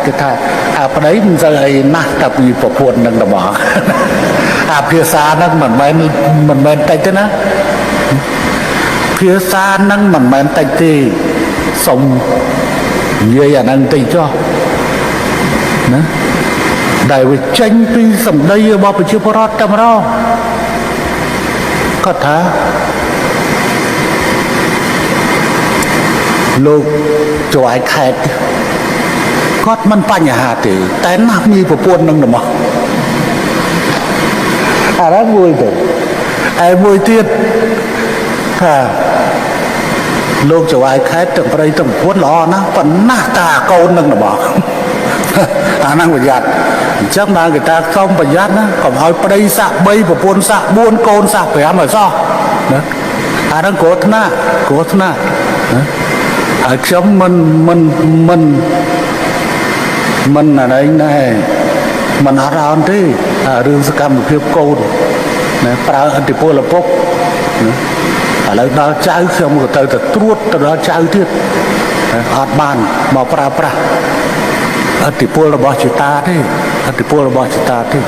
គេថាអាប្តីមិនសូវអីណាស់តែពីប្រពន្ធនឹងត្មង អាភាសាហ្នឹងមិនមែនតិចទេណាភាសាហ្នឹងមិនមែនតិចទេសុំនិយាយអាហ្នឹងតិចចុះណាដែលវាចេញពីសម្ដីរបស់ប្រជាពលរដ្ឋតែម្ដងគាត់ថាលោកចៅឯខេតគាត់មិនបញ្ហាទេតែណាស់មានប្រពន្ធនឹងត្មងអាហ្នឹងមួយទៅឯមួយទៀតថាលោកចៅឯខេតទាំងប្តីទាំងប្រពន្ធល្អណាស់ប៉ុណ្ណាស់តាកូននឹងត្មង អាហ្នឹងប្រយ័ត្នអញ្ចឹងបានគេថាសូមប្រយ័ត្នណាកុំឲ្យប្តីសាក់3ប្រពន្ធសាក់4កូនសាក់5ឲ្យសោះណាអាហ្នឹងគ្រោះថ្នាក់គ្រោះថ្នាក់ណាហើយខ្ញុំមិនមិនមិនមិនអានេះណែមិនអត់អោនទេអារឿងសកម្មភាពកូនណាប្រើអធិពលឪពុកណាឥឡូវដល់ចៅខ្ញុំក៏ទៅតែត្រួតទៅដល់ចៅទៀតអត់បានមកប្រើប្រាស់ អធិពលរបស់ជាតាទេអធិពលរបស់ជាតាទេ។